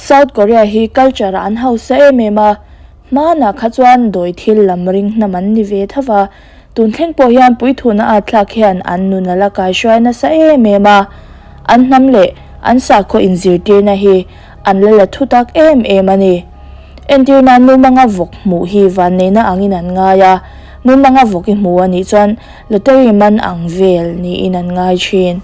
South Korea hi culture ah an hausa em em a, hmanah kha chuan dawi thil lam ring hnam an ni ve tho va, tun thleng pawh hian puithuna at thlak hian an nun a la kaihruai nasa em em a, an hnam leh an sakhaw inzirtirna hi an la la thu tak em em a ni. Entir nan mumanga vawk hmuh hi vanneihna angin an ngai a, mumanga vawk i hmu a nih chuan lottery man ang vel niin an ngai thin.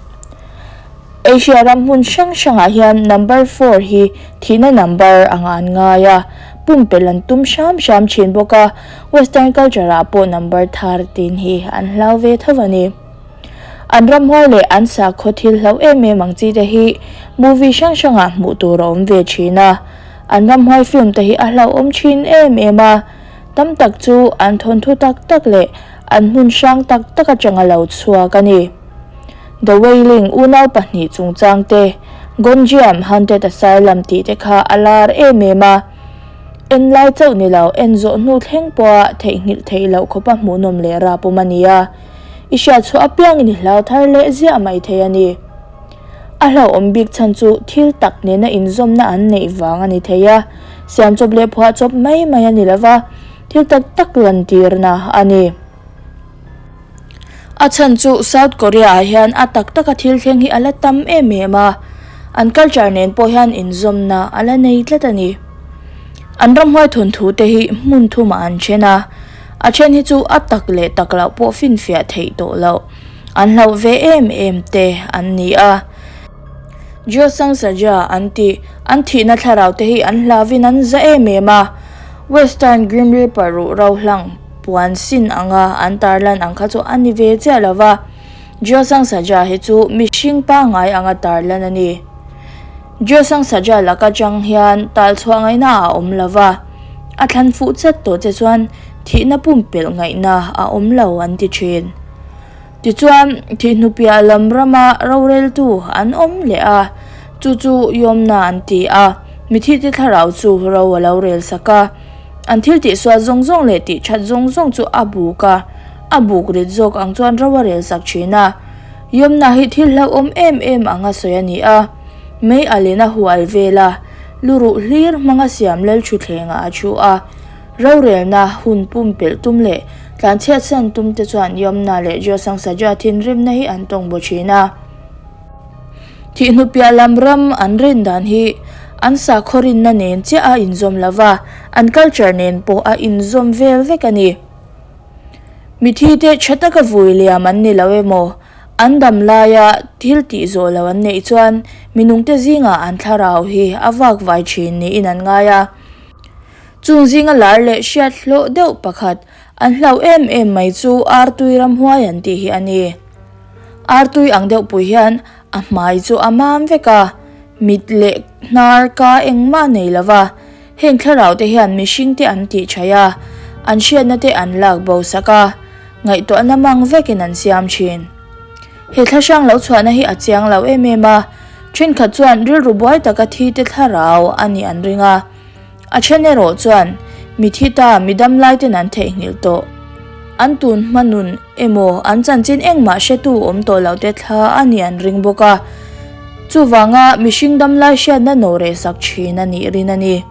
Asia ram hmun hrang hrangah hian number four hi thihna number anga an ngai a, pumpelh an tum hram hram thin bawk a, western culture ah pawh number 13 hi an hlau ve tho a ni. An ramhuai leh an sakhaw thil hlauh em em ang chi te hi movie hrang hrangah hmuh tur a awm ve thin a, an ramhuai film te hi a hlauhawm thin em em a, tam tak chu an thawnthu tak tak leh an hmun hrang tak tak atanga lo chhuak a ni. The Wailing unau pahnih chungchang te, Gonjiam Haunted Asylum tih te kha a lar em em a. En lai chauh ni lo, en zawh hnu thleng pawha theihnghilh theih loh khawpa hmuhnawm leh rap awm a ni a. I hriat chhuah apiangin i hlau thar leh ziah mai thei a ni. A hlauhawm bik chhan chu thil tak nena inzawmna an neih vang a ni thei a, siam chawp leh phuah chawp mai mai a ni lova, thil tak tak lantirna a ni. A chhan chu South Korea ah hian a tak taka thil thleng hi a la tam em em a, an culture nen pawh hian inzawmna a la nei tlat a ni. An ramhuai thawnthu te hi hmun thumah an then a, a then hi chu a tak leh tak loh pawh finfiah theih tawh loh, an hlauh ve em em te an ni a. Jeosang Saja an tih, an thihna thlarau te hi an hlauhin an za em em a, Western Grim Reaper ruh ro hlang, Puan sin anga an tarlan ang kha chu a ni ve chiah lo va, Jeosang Saja hi chu mihring pangngai anga tarlan a ni. Jeosang Saja laka chang hian talchhuah ngaihna a awm lo va, a thlan fuh chat tawh che chuan thihna pumpelh ngaihna a awm lo an ti thin. Tichuan, thihhnupiah lam rama roreltu an awm leh a, chu chu Yomna an ti a, mithite thlarau chu ro a lo rel sak a. An thil tihsual zawng zawng leh tihthat zawng zawng chu a buk a, a buk rit zawk ang chuan ro a rel sak thin a. Yomna hi thil hlauhawm em em anga sawi a ni a, mei alin a hual vel a, luruh hlir hmanga siam lal thutthlengah a thu a. Rorelna hun pumpelh tum leh tlanchhiatsan tum te chuan Yomna leh Jeosangsaja thinrimna hi an tawng baw thin a. Thihhnupiah lam ram an rin dan hi an sakhaw rinna nen chiah a inzawm lo va, an culture nen pawh a inzawm vel vek a ni. Mithi te tha taka vui liam an ni lo emaw, an dam laia thil tih zawh lo an neih chuan minungte zingah an thlarau hi a vak vai thin niin an ngai a. Chung zinga lar leh hriat hlawh deuh pakhat an hlauh em em mai chu Artui ramhuai an tih hi a ni. Artui ang deuh pui hian a hmai chu a mam vek a, mit leh hnar ka engmah nei lo va, heng thlarau te hian mihring te an tih thaih a, an hriatna te an lak bo sak a, ngaihtuahna mang vekin an siam thin. He thlahrang lo chhuahna hi a chiang lo em em a, thenkhat chuan rilru buai taka thi te thlarau a nih an ring a. A then erawh chuan mithi ta mi damlai ten an theihnghilh tawh. An tun hma nun emaw an chanchin engmah hretu awm tawh lo te thla a nih an ring bawk a. Chuvanga mihring damlai hriatna nawh reh sak thin a nih rin a ni.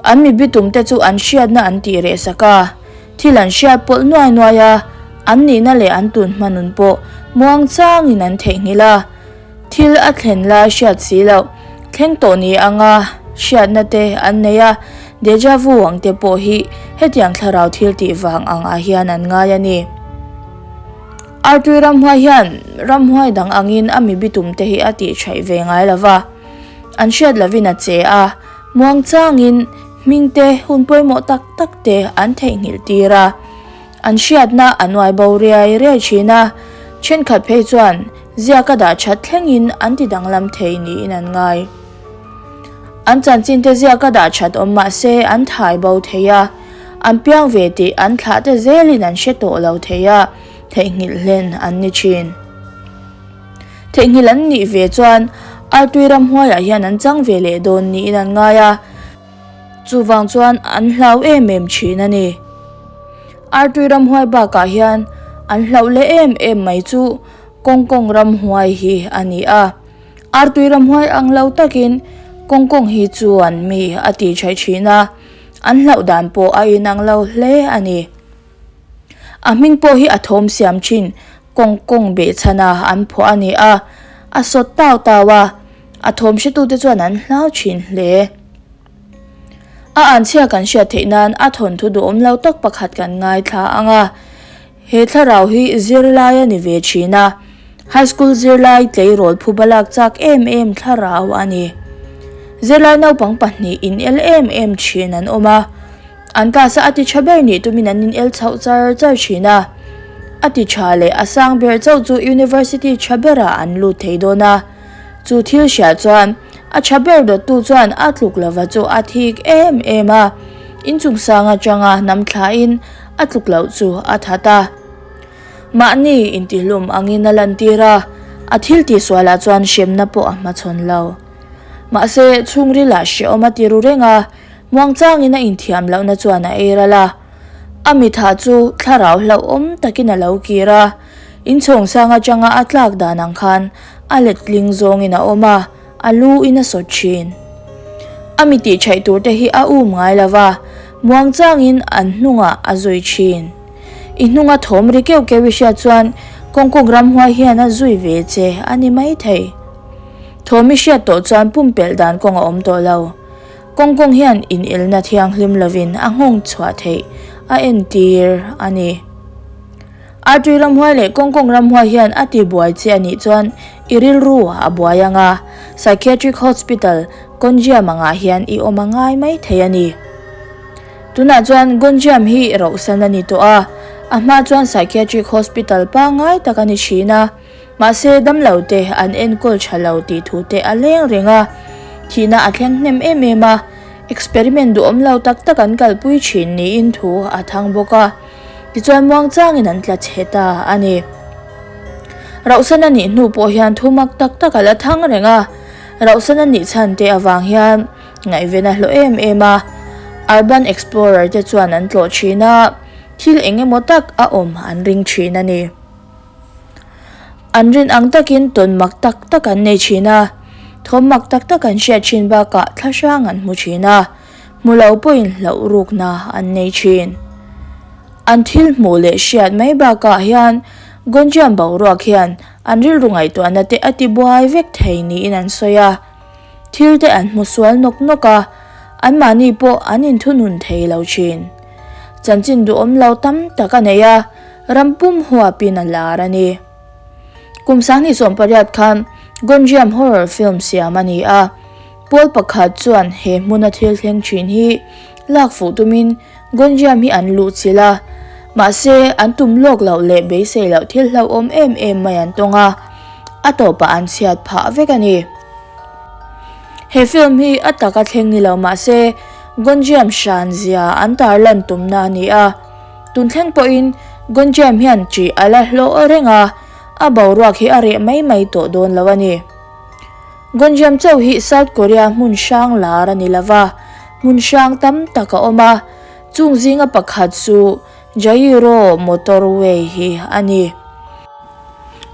An mi bitum te chu an hriatna an tih reh sak a, thil an hriat pawlh nuai nuai a, an nihna leh an tun hma nun pawh muangchangin an theihnghilh a. Thil a thlen lai hriat si loh, thleng tawh ni anga hriatna te an nei a, deja vu ang te pawh hi hetiang thlarau thil tih vang ang ah hian an ngai a ni. Artui ramhuai hian ramhuai dang angin a mi bitum te hi a tih thaih ve ngai lo va, an hriat lovin a che a, muangchangin hming te hun pawimawh tak tak te an theihnghilh tir a. An hriatna a nuai bo riai riai thin a, thenkhat phei chuan ziaka dah that thlengin an ti danglam thei niin an ngai. An chanchinte ziaka dah that awm mah se an thai bo thei a, an piang ve tih an thlah te zelin an hre tawh lo thei a, theihnghilh hlen an ni thin. Theihnghilh an nih ve chuan Artui ramhuaiah hian an chang ve leh dawn niin an ngai a. Chuvang chuan an hlau em em thin a ni. Artui ramhuai bakah hian an hlauh leh em em mai chu kawng kawng ramhuai hi a ni a. Artui ramhuai ang lo takin Kawng kawng hi chuan mi a tih thaih thin a, an hlauh dan pawh a inang lo hle a ni. A hming pawh hi a thawm siam thin kawng kawng behchhana an phuah a ni a, a sawt tau tau a, a thawm hretute chuan an hlau thin hle. A anchhia kan hriat theih nan a thawnthu duhawm lo tak pakhat kan ngaithla ang a, he thlarau hi zirlai a ni ve thin a, high school zirlai tleirawl phuba lak chak em em thlarau a ni. Zirlai naupang pahnih inel em em thin an awm a, an class a a ti tha ber nih tumin an inel chhoh char char thin a, a ti tha leh a sang ber chauh chu university tha berah an lut thei dawn a. Chu thil hriah chuan a tha ber dawttu chuan a tluk lova chu a thik em em a, inchung sang atanga hnam thlain a tluk loh chu a that a. Mahni intihlum angin a lantir a, a thil tihsualah chuan hremna pawh a hmachhawn lo. Mahse, chhungrilah hrehawm a ti ru reng a, muangchangin a inthiam lohna chuan a ei ral a. A mitha chu thlarau hlauhawm takin a lo kir a. Inchhawng sang atanga a tlak dan ang khan a letling zawngin a awm a, a lu in a sawt thin. A mi tih thaih tur te hi a um ngai lo va, muangchangin an hnungah a zui thin. I hnunga thawm ri keuh keuh i hriat chuan kawngkawng ramhuai hian a zui ve che a ni mai thei. Thawm i hriat tawh chuan pumpelh dan kawng a awm tawh lo. Kawngkawng hian inelna thianghlim lovin a nghawng chhuah theih a entir a ni. Artui ramhuai leh kawngkawng ramhuai hian a ti buai che a nih chuan i rilru a buai ang a, Psychiatric Hospital, Gonjiam angah hian i awm a ngai mai thei a ni. Tunah chuan Gonjiam hi rohsan a ni tawh a, a hma chuan Psychiatric Hospital pangngai tak a ni thin a, mahse damlo te an enkawl tha lo tih thu te a leng reng a, thihna a thleng hnem em em a, experiment duhawm lo tak tak an kalpui thin niin thu a thang bawk a. Tichuan muangchangin an tla chhe ta a ni. Rauhsan a nih hnu pawh hian thu mak tak tak a la thang reng a, rauhsan a nih chhan te avang hian ngaihven a hlawh em em a. Urban Explorer te chuan an tlawh thin a, thil eng emaw tak a awm an ring thin a ni. An rin ang takin tawn mak tak tak an nei thin a, thawm mak tak tak an hriat thin bakah thla hrang an hmu thin a. Hmu lo pawhin hlauh rukna an nei thin. An thil hmuh leh hriat mai bakah hian Gonjiam boruak hian an rilru ngaihtuahna te a ti buai vek thei niin an sawi a. Thil te an hmu sual nawk nawk a, anmahni pawh an inthunun thei lo thin. Chanchin duhawm lo tam tak a nei a, ram pum huapin a lar a ni. Kum 2018 khan Gonjiam horror film siam a ni a. Pawl pakhat chuan he hmuna thil thleng thin hi lak fuh tumin Gonjiam hi an luh chilh a, mahse an tum lawk loh leh beisei loh thil hlauhawm em em mai an tawng a, a tawpah an chhiat phah vek a ni. He film hi a taka thleng ni lo mahse Gonjiam hran zia an tarlan tumna a ni a, tun thleng pawhin Gonjiam hian ṭih a la hlawh reng a, a boruak hi a reh mai mai tawh dawn lo a ni. Gonjiam chauh hi South Korea hmun hrang lar a ni lo va, hmun hrang tam tak a awm a, chung zinga pakhat chu Jairo Motorway hi a ni.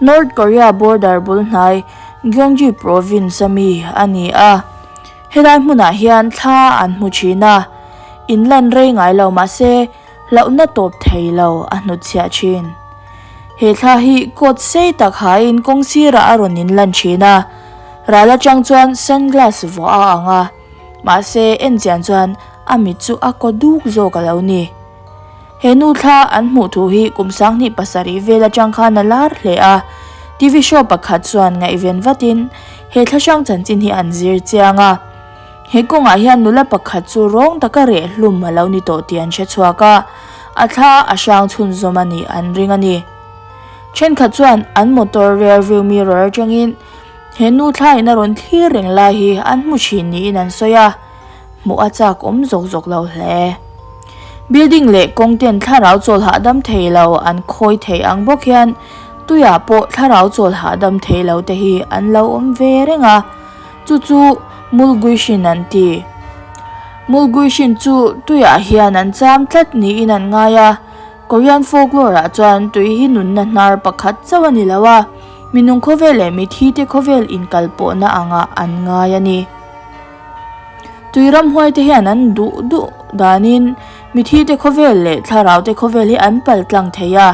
North Korea border bul hnai Gyeonggi province a mi a ni a, helai hmunah hian thla an hmu thin a, in lan rei ngai lo mahse hlauhna tawp thei lo a hnutchhiah thin. He thla hi coat sei tak hain kawng sirah a rawn inlan thin a, ral atang chuan sunglass vuah a ang a, mahse en chian chuan a mit chu a kaw duk zawk a lo ni. He nu thla an hmuh thu hi kum 27 vel atang khan a lar hle a, TV show pakhat chuan ngaihven vatin he thla hrang chanchin hi an zir chiang a. He kawngah hian nula pakhat chu rawng taka reh hlum a lo ni tawh tih an hre chhuak a, a thla a hrang chhunzawm a nih an ring a ni. Thenkhat chuan an motor rear view mirror atangin he nu thla in a rawn thlir reng lai hi an hmu thin niin an sawi a, hmuh a chak awm zawk zawk lo hle. Building leh kawng ten thlarau chawl hahdam thei lo an khawi thei ang bawk hian tuiah pawh thlarau chawl hahdam thei lo te hi an lo awm ve reng a. Chu chu Mulguishin an ti. Mulguishin chu tuiah hian an cham tlat niin an ngai a, Korean folklore ah chuan tui hi nunna hnar pakhat chauh a ni lo a, minung khawvel leh mithi te khawvel inkalpawhna angah an ngai a ni. Tui ramhuai te hian an duh duh danin mithi te khawvel leh thlarau te khawvel hi an pal tlang thei a,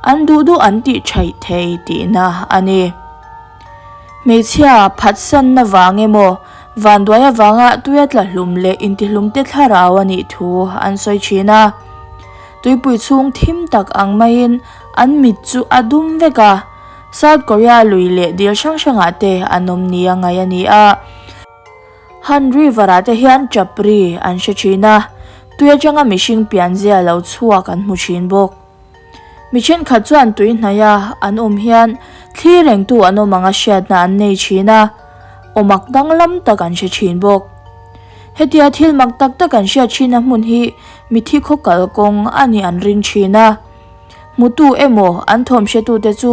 an duh duh an tih thaih thei tihna a ni. Hmeichhia phatsanna vang emaw, vanduai avanga tuia tla hlum leh intihlum te thlarau a nih thu an sawi thin a. Tuipui chhung thim tak ang maiin an mit chu a dum vek a, South Korea lui leh dil hrang hrangah te an awm nia ngaih a ni a. Han River ah te hian tap ri an hre thin a, tui atanga mihring pianzia lo chhuak an hmu thin bawk. Mi thenkhat chuan tui hnaia an awm hian thli rengtu an awm anga hriatna an nei thin a, awmak danglam tak an hre thin bawk. Hetia thil mak tak tak an hriat thinna hmun hi mithi khaw kalkawng a nih an ring thin a. Hmutu emaw an thawm hretute chu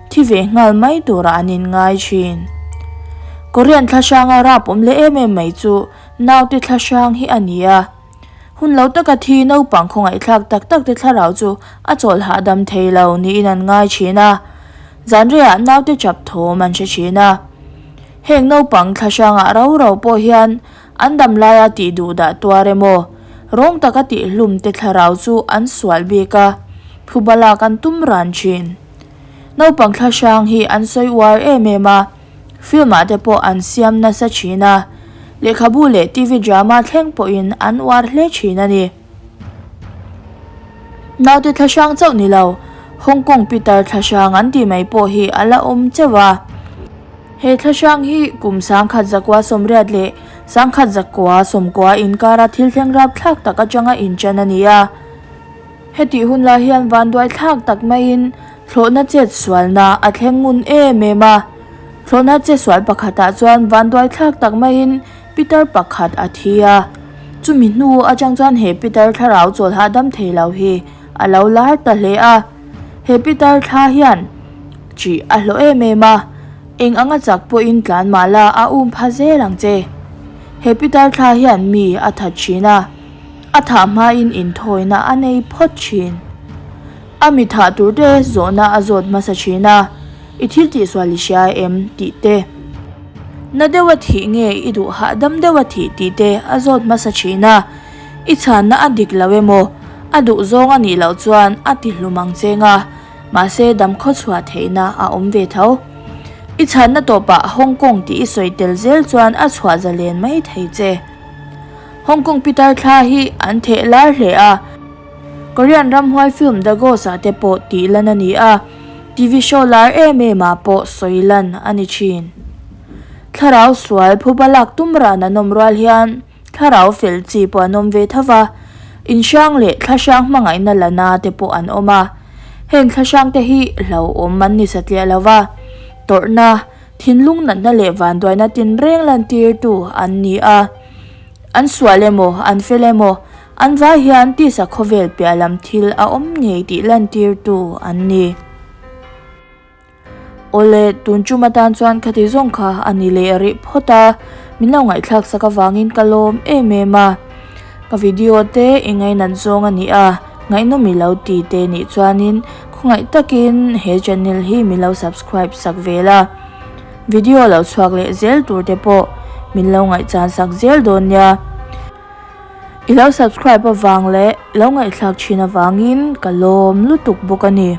thi ve nghal mai turah an inngai thin. Korean thlahranga rap awm leh em em mai chu naute thlahrang hi a ni a. Hun lo taka thi naupang khawngaihthlak tak tak te thlarau chu a chawl hahdam thei lo niin an ngai thin a. Zanreiah naute chap thawm an hre thin a. Heng naupang thlahrangah rau rau pawh hian an dam laia tih duh dah tuar emaw, rawng taka tih hlum te thlarau chu an sual bik a, phuba lak an tum ran thin. Naupang thlahrang hi an sawi uar em em a, film ah te pawh an siam nasa thin a, lehkhabu leh TV drama thleng pawhin an uar hle thin a ni. Naute thlahrang chauh ni lo, Hong Kong pitar thlahrang an tih mai pawh hi a la awm chauh a. He thlahrang hi kum 10,000 sawmriat leh 10,000 sawmkua inkara thil thleng rapthlak tak atanga inṭan a ni a. Hetih hun lai hian vanduai thlak tak maiin thlawhna chet sualna a thleng ngun em em a. Thlawhna che sual pakhatah chuan vanduai thlak tak maiin pitar pakhat a thi a. Chumi hnu atang chuan he pitar thlarau chawl hahdam thei lo hi a lo lar ta hle a. He pitar thla hian ṭih a hlawh em em a, eng anga chak pawhin tlan mah la a um pha zel ang che. He pitar thla hian mi a that ṭhin a, a thah hmain inthawina a nei phawt ṭhin. A mi thah tur te zawhna a zawt hmasa ṭhin a, I thil tihsual i hria em? tih te. Na deuha thih nge i duh hahdam deuha thih tih te a zawt hmasa ṭhin a. I chhanna a dik lo emaw, a duh zawng a nih loh chuan a ti hlum ang cheng a, mahse dam khaw chhuah theihna a awm ve tho. I chhanna tawpah Hong Kong tih i sawi tel zel chuan a chhuah zalen mai thei che. Hong Kong pitar thla hi an theh lar hle a, Korean ramhuai film The Ghost ah te pawh tih lan a ni a, TV show lar em em ah pawh sawi lan a ni thin. Thlarau sual phuba lak tum ran an awm rual hian Thlarau fel chi pawh an awm ve tho va, inhrang leh thlahrang hmangaihna la na te pawh an awm a. Heng thlahrang te hi hlauhawm an ni satliah lo va, tawrhna, thinlung natna leh vanduaina tinreng lantirtu an ni a. An sual emaw, an fel emaw, an vai hian tisa khawvel piah lam thil a awm ngei tih lantirtu an ni. Awle, tun tum atan chuan khati zawng kha a ni leh rih phawt a, min lo ngaihthlak sak avangin ka lawm em em a. Ka video te i ngainat zawng a ni a, ngaihnawm i lo ti te nih chuanin khawngaih takin he channel hi min lo subscribe sak ve la. Video lo chhuak leh zel tur te pawh min lo ngaihchan sak zel dawn nia. I lo subscribe avang leh lo ngaihthlak thin avangin ka lawm lutuk bawk a ni.